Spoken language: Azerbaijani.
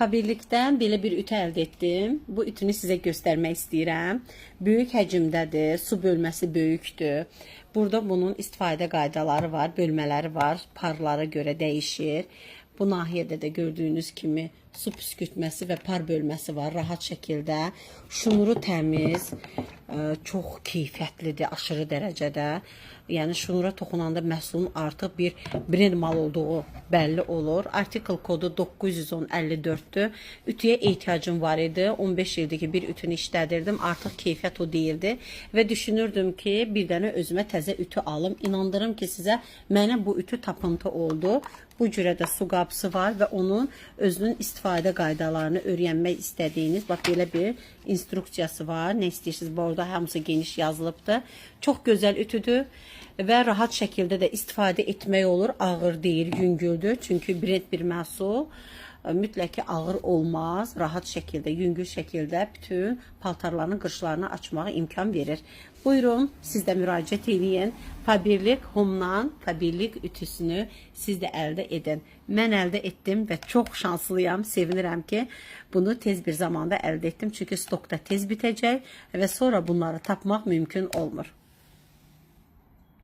Faberlikdən belə bir ütü əldə etdim. Bu ütünü sizə göstərmək istəyirəm. Böyük həcmdədir, su bölməsi böyükdür. Burada bunun istifadə qaydaları var, bölmələri var, parlara görə dəyişir. Bu nahiyədə də gördüyünüz kimi su püskürtməsi və par bölməsi var rahat şəkildə. Şnuru təmiz, çox keyfiyyətlidir aşırı dərəcədə. Yəni şnura toxunanda məhsulun artıq bir brend mal olduğu bəlli olur. Artikel kodu 91054-dür. Ütüyə ehtiyacım var idi. 15 ildir ki, bir ütünü işlədirdim. Artıq keyfiyyət o deyildi və düşünürdüm ki, bir dənə özümə təzə ütü alım. İnandırım ki, sizə mənə bu ütü tapıntı oldu. Bu cürə də su qapısı var və onun özünün istifadə qaydalarını öyrənmək istədiyiniz, bax belə bir instruksiyası var. Nə istəyirsiniz, bu orada hamısı geniş yazılıbdır. Çox gözəl ütüdür və rahat şəkildə də istifadə etmək olur. Ağır deyil, yüngüldür. Çünki brend bir məhsul mütləq ki ağır olmaz. Rahat şəkildə, yüngül şəkildə bütün paltarların qırışlarını açmağa imkan verir. Buyurun, siz də müraciət eləyin. Faberlic Home-dan Faberlic ütüsünü siz də əldə edin. Mən əldə etdim və çox şanslıyam. Sevinirəm ki, bunu tez bir zamanda əldə etdim. Çünki stokda tez bitəcək və sonra bunları tapmaq mümkün olmur.